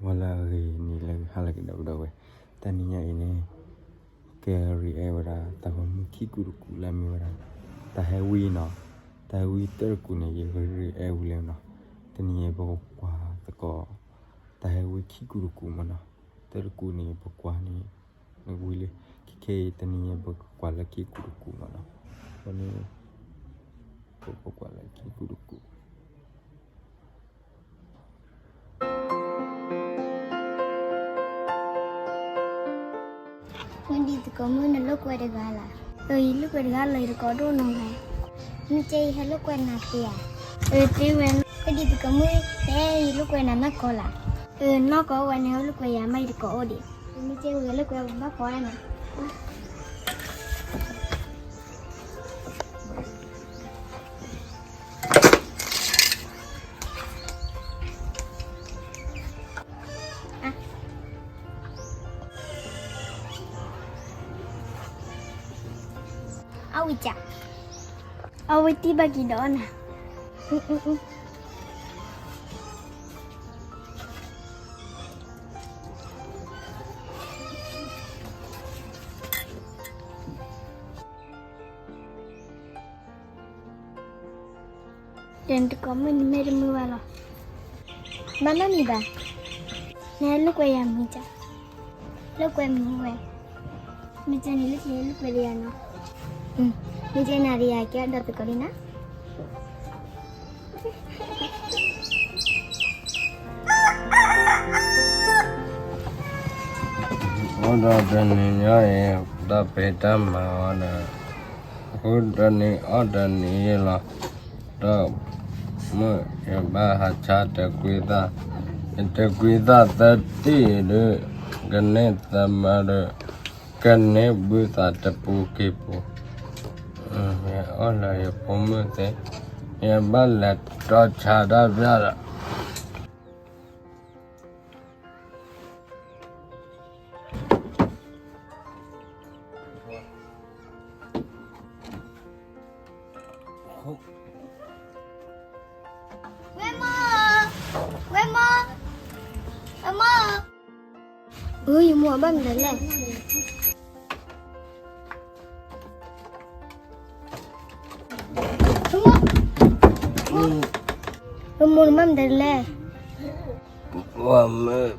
ဝဲလၢအဂ့ၤန့ၣ်လၢဟါလၢကဒီးကဒီးဝဲ, တနံၤညါအံၤန့ၣ် ကရံးအဲၣ်ဝဲဒၣ် တၢ်ပိာ်မုၣ်ခံကူတကူလၢအမ့ၢ်ဝဲဒၣ် တၢ်ဟဲဝံနီၤ, တၢ်ဟဲဝံတၢ်တကူန့ၣ် ယကရံးအဲၣ်ဝံလၢနီၤ, တနံၤညါပကကွၢ်သကိး တၢ်ဟဲဝံခံကူတကူမးနီၤ, တၢ်တကူန့ၣ် ပကွၢ်န့ၣ် နဝံလၢ ခဲခဲအံၤ တနံၤညါပကကွၢ်လၢခံကူတကူမးနီၤ, အဃိန့ၣ် ပကကွၢ်လၢခံကူတကူ ဝဲဒ်သကိးမုၣ် နလိာ်ကွဲတဂၤလီၤ. အၢ ယလိာ်ကွဲတဂၤလီၤ, ယတကိးဒိၣ်နီၤဘၣ်. မ့ၢ်ကဲယဟဲလိာ်ကွဲနၤသ့ဧါ. အၢ သ့ဝဲ. ဝဲဒ်သကိးမုၣ် တဲယလိာ်ကွဲနၤနီၢ်ကီၢ်လီၤ. အၢ နီၢ်ကီၢ်ဝဲန့ၣ် ဟဲလိာ်ကွဲယၤမး ယတကိးအိၣ်ဒံး. မ့ၢ်ကဲဝဲလိာ်ကွဲဘၣ်ကီးနၤ. အဝံကၠး, အဝံတံၢ်ဘၣ်က့ၤဒီးနၤ. ဒီးနတကိးမုၣ်န့ၣ်မ့ၢ်တမုာ်ဘၣ်လီၤ. ဘၣ်နီတမံၤဘၣ်. နဟဲလိာ်ကွဲယၤမုၢ်ကၠး, လိာ်ကွဲမုၢ်ဝဲ, မုၢ်ကၠးန့ၣ် လိာ်ကွဲ, လိာ်ကွဲဒီးယၤနီၤ. မုၢ်ကၠးနၤဒီးယၤ ကဲဒီးသကိးလံနီၤ. အိၣ်ဒီးတနံၤညါအံၤ တၢ်ဖံးတၢ်မၤအီၤဒီး ဃုတနံၤအီၣ်တနံၤလီၤ. ဒီးမုၢ်ယဘၣ်ဟးဆါတကွံသၣ်, ယတကွံသၣ်သၢတံၢ်ဒီး ကန့ၢ်သၢမါဒီး ကန့ၢ်ဘုသးတပူၤက့ၤပူၤ, ယအီၣ်လၢယဖိမုၣ်သ့, ယဘၣ်လဲၤတီဆါတၢ်ဖျၢၣ်ဒီး ဝဲမါ, ဝဲမါ, ဝဲမါ, အၢ ယမိၢ်ဘၣ်မနုၤလဲၣ်. ဝဲမိၢ်နဘၣ်မနုၤလဲၣ်. ဝဲမုၢ်,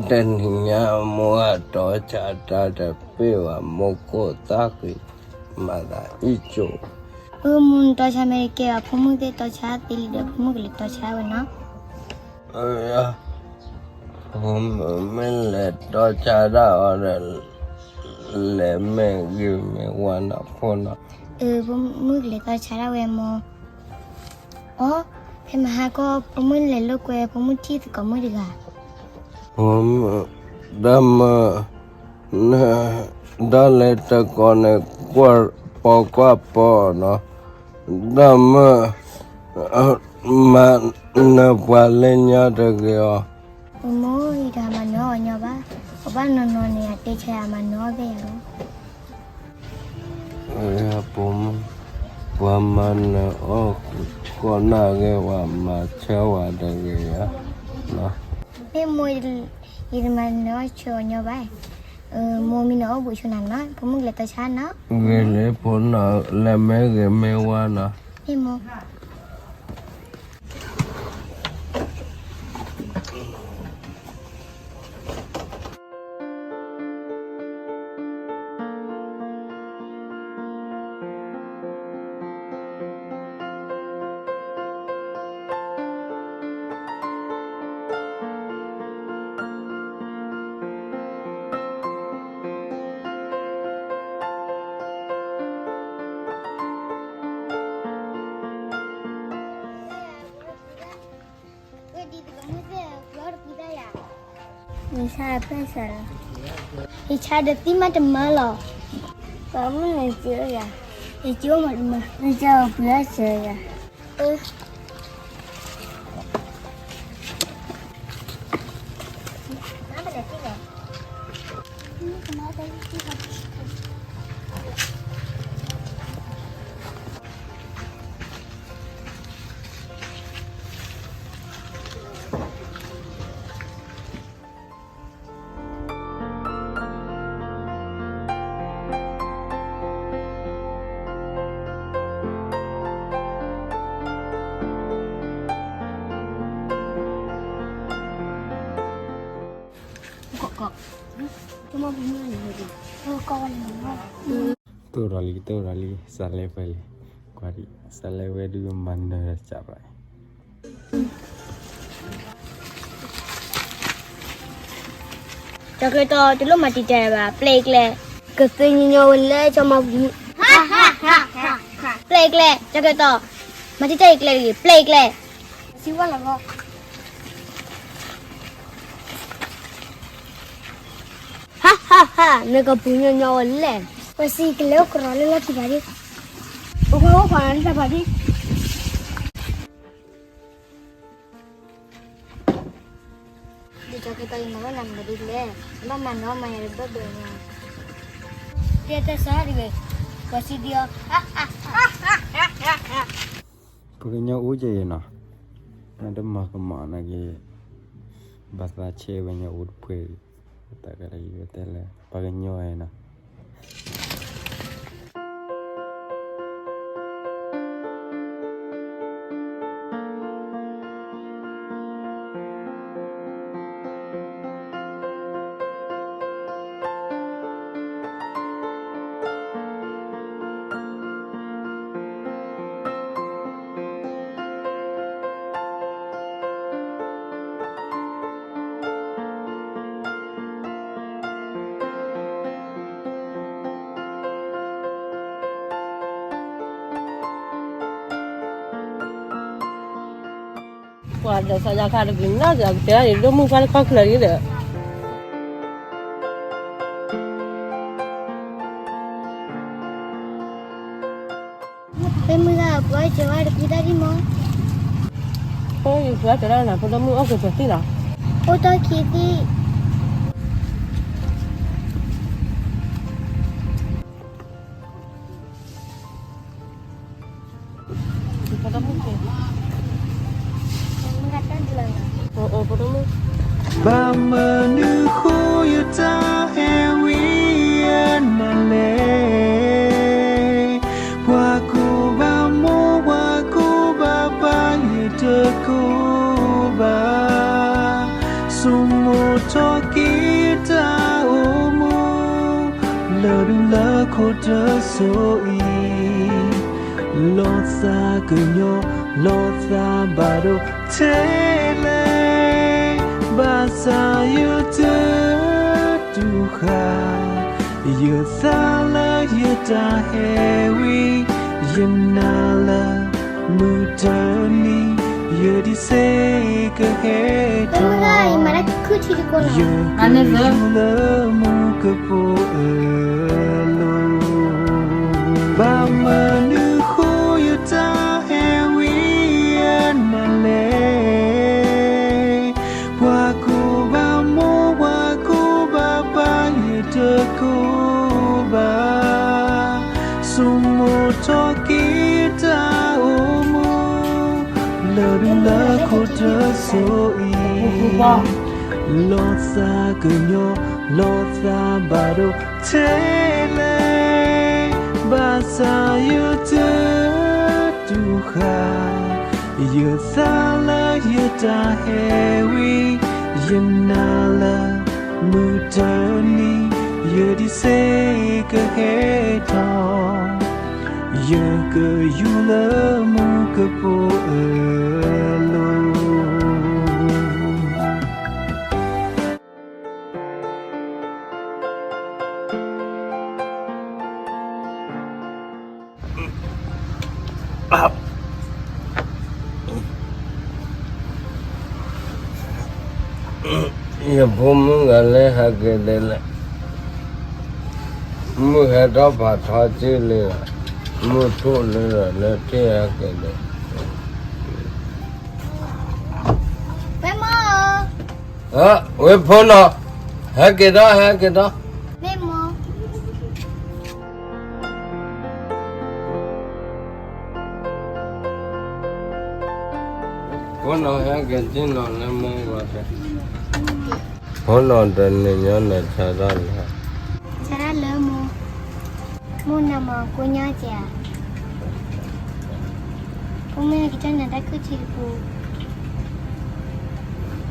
တနံၤညါမိၢ်အတီဆါတၢ်ဒီးပ့ၢ်ဝဲမိၢ်ခိၣ်သၣ်ဃံ မၤသးအံၣ်ကၠိ, အၢ မိၢ်နတီဆါမ့ၢ်ကဲဘၣ် ဖိမုၣ်သ့ၣ်တီဆါသ့လံဒီး ဖိမုၣ်ကလဲၤတီဆါဝဲနီၤ. ဖိမုၣ်မ့ၢ်လဲၤတီဆါဒၣ်အီၤဒီး လဲၤမ့ၢ်ဂ့ၤမ့ၢ်ဝါနီၤဖိနီၤ. အၢ ဖိမုၣ်ကလဲၤတီဆါဒၣ်ဝဲမိၢ်. အိ, ဖဲမဟါကီၢ် ဖိမုၣ်လဲၤလိာ်ကွဲ ဖိမုၣ်ထံၣ်သကိးမုၣ်တဂၤ. ဖိမုၣ်, ဒီးမုၢ်, ဒီးလဲၤတကိးန့ၣ် ကွၢ်ပီကွၢ်ပီနီၤ, ဒီးမုၢ်, မၤနၢၤပှၤလၢညါတဂ့ၤအီၤ. မိၢ်, ယတမၤနၢၤအီၤညီဘၣ်, အဘၣ်နီၤနီၤန့ၣ် အတဲဆါယၤမၤနၢၤအီၤသ့ၣ်ယၤလီၤ. ပှၤမၤနၢၤအီၤကိးနၢ်ဂ့ၤ ပှၤမၤဆၢဝဲတဂ့ၤဧါ. မ့ၢ်မိၢ်, ယတမၤနၢၤအီၤဆၢအီၤညီဘၣ်. မိၢ်မံနီၤအီၣ်ဘူးဆိနၤနီၤ, ဖိမုၣ်ကလဲၤတီဆါနီၤ. ဂ့ၤလံဖိနီၤ, လဲၤမ့ၢ်ဂ့ၤမ့ၢ်ဝါနီၤ. မ့ၢ်မိၢ်. ယဆါဖဲဆါလီၤ, ယဆါဒီးသံမးတမၢလီၤ. ပှၤမုၣ်န့ၣ်ကၠိယၤ, ယကၠိမးတမၢ, ယကၠိပှၤဆၢယၤ. ကီးကီး, ကမီၤပူၤမီၤန့ၣ်, ကီးဝဲလၢမီၤ, တိၢ်ဒီးလံ တိၢ်ဒီးလံ စးလဲဝဲလံ, ကွၢ်ဒံး စးလဲဝဲဒုးမၤနၢၤဒီးစးဘၣ်, ကၠီၤကျဲၤတီ တလိၣ်မၤတံာ်တာ်ဘၣ် ပျဲၢ်ကျဲ, ကသ့ညီညီဝဲလၢ ကမီၤပူၤမီၤ, ပျဲၢ်ကျဲ ကၠီၤကျဲၤတီ, မၤတံာ်တာ်ယကျဲတဂ့ၤ ပျဲၢ်ကျဲ, စံးဝဲလီၤဂီၢ် ဟါဟါဟါ, နကပူၤညီညီဝဲလဲၣ်, ပှၤစံးကလဲၤအိၣ်ကရီလၢလီၢ်ခံဖးဒံ, အိၣ်ခွါအိၣ်ခွါနတၢ်ဖးဒံ, ဒ်ကၠီၤကျဲၤတီအံၤမၤဘၣ်နၤမၤဒ်လဲၣ်, ဘၣ်မၤနီၤမၤယၤတဘၢၣ်ဘၢၣ်ညါ, တဲတၢ်စးတဂ့ၤ, ပှၤစံးဒ်အီၤ ပှၤကညီအိၣ်ကဲအံၤနီၤ, နတမၤကမၣ်နာ်က့ၤ, ဘၣ်သးဆဲးဝဲညီအိၣ်တဖှဲး, တၢ်ကလၢယတဲလၢ ပှၤကညီအံၤနီၤ. ပှၤဒီးစီၤယါခါတကလုာ်နီၢ်ကတဲဒၣ်အံၤ ဒိၣ်မုၢ်ပှၢ်လၢခီၣ်ချၢအံၤဒီး ဖဲမုၢ်ဂၤအပှၤကၢၤဝဲတကွံတၢ်ဒံၣ်မး, ဖိယုၤပှၤကၢၤတၢ်နၤ ဖိဒိၣ်မုၢ်အိၣ်ကၢၤပသံၣ်လီၤ, အိၣ်တ့ၢ်ခံသံၣ် ဘၣ်မနုၤဃိယတၢ်ဟဲဝံအနၤလဲၣ်, ပှၤကူၣ်ဘၣ်မိၢ် ပှၤကူၣ်ဘၣ်ပၢ် ယတကူၣ်ဘၣ်, ဆိမိၣ်ထီၣ်က့ၤတၢ်အိၣ်မူ လၢဒူလၢခိၣ်တစိၤအံၤ, လီၤသးကညီၤ လီၤသးဘၣ်ဒိထဲလဲၣ်, ဘၣ်ဆၣ်ယတတူၢ်ဃာ် ယသးလၢယတၢ်ဟဲဝံ, ယနာ်လၢ မုၢ်တနံၤ ယဒံးစ့ၢ်ကဟဲထီၣ်, ယကယူၤလၢမူကပိာ်အလိၤ, ဘၣ်မနုၤဃိယတၢ်ဟဲဝံအနၤလဲၣ်, ပှၤကူၣ်ဘၣ်မိၢ် ပှၤကူၣ်ဘၣ်ပၢ် ယတကူၣ်ဘၣ်, ဆိမိၣ်ထီၣ်က့ၤတၢ်အိၣ်မူ လၢဒူလၢခိၣ်တစိၤအံၤ, လီၤသးကညီၤ လီၤသးဘၣ်ဒိထဲလဲၣ်, ဘၣ်ဆၣ်ယတတူၢ်ဃာ် ယသးလၢယတၢ်ဟဲဝံ, ယနာ်လၢ မုၢ်တနံၤ ယဒံးစ့ၢ်ကဟဲထီၣ်, ယကယူၤလၢမူကပိာ်အလိၤ. ယဖိမုၣ်ဂၤလၢဟဲက့ၤဒဲးလဲၣ်, မုၢ်ဟဲထီၣ်ဖးထီက့ၤလံလီၤ, မုၢ်ထူၣ်လံလီၤ လၢထံၣ်ဟဲက့ၤဒဲး, ဝဲဖိနီၤ, ဟဲက့ၤဒီး ဟဲက့ၤဒီး ဖိနီၤ ဟဲက့ၤတံၢ်နီၤလၢမိၢ်ဝဲ, ဖိနီၤ တနံၤညါန့ၣ် ဆါတၢ်လၢ, ဆါတၢ်လၢမိၢ်, မိၢ်နၤမၤကိညါကဲဧါ, ဖိမ့ၢ်ကစၢ်နၤတၢ်ခုၣ်ထံတပူၤ,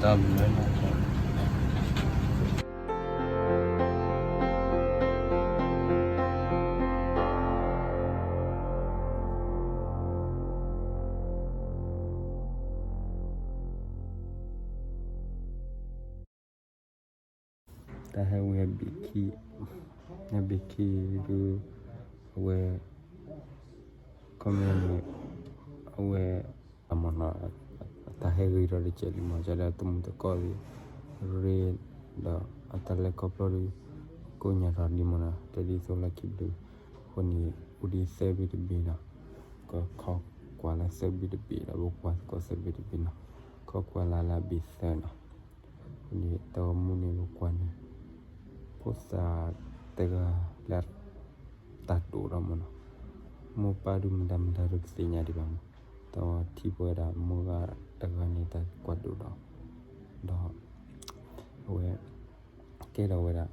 တၢ်ဘျုးနီၤ. တၢ်ဟဲဝံၤဟဲဘ့ၣ်ခံ, ဟဲဘ့ၣ်ခံဒုး, အဝဲ ခီပညီန့ၣ် အဝဲ အမ့ၢ်နီၤ အတၢ်ဟဲဂ့ၤထီၣ်တကဲးလံမ့ၢ် ကဒီးတမုာ်တကိးသ့ၣ်ရ့ ဒီးအတၢ်လဲၤခီဖျိဒီး ကိညၢ်ထီၣ်ဒံးမ့ၢ်နီၤ တဲဒ်သိးလီၢ်ခံဘျုး အဃိန့ၣ် အိၣ်ဒံးသၢဘ့ၣ်တဘ့ၣ်နီၤ, ကခီကွၢ်လၢသၢဘ့ၣ်တဘ့ၣ်ဒီး ပကွၢ်သကိးသၢဘ့ၣ်တဘ့ၣ်နီၤ, ခီကွၢ်လၢလၢဘ့ၣ်သၢနီၤ အဃိန့ၣ် တၢ်ဂီၤမူန့ၣ် ပကွၢ်န့ၣ် ဖိသၣ်တဂၤလၢ တၢ်ဒိၣ်ဒီးမ့ၢ်နီၤ, မိၢ်ပၢ်ဒုးမတၤမတၤဒုးကသ့ၣ်ညါဒံးဘၣ်မ့ၢ်, တၢ်ထံၣ်ပဝဲဒၣ်မိၢ်ဂၤတဂၤန့ၣ် တၢ်ကွၢ်ဒိၣ်ဒီး, ဒီး အဝဲ ကဲထီၣ်ဝဲဒၣ်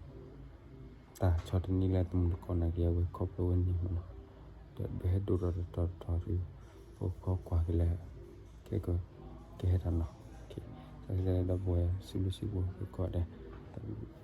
တၢ်ဆီၣ်တနံၤလၢတမုာ်တကိးနာ်က့ အဝဲခီဖျိဝဲန့ၣ်မ့ၢ်နီၤ, ဒီးဒိးဟဲဒိၣ်ထီၣ်တတီၤတတီၤဒီး ပခီကွၢ်က့ၤလၢ ခဲက ကဟဲထီၣ်နီၤ, တၢ်လၢဒီပုၢ်ဝဲၢ်စံးဘျုးစံးဖှိၣ်က့ၤကိးဂၤဒဲး, တၢ်ဘျုး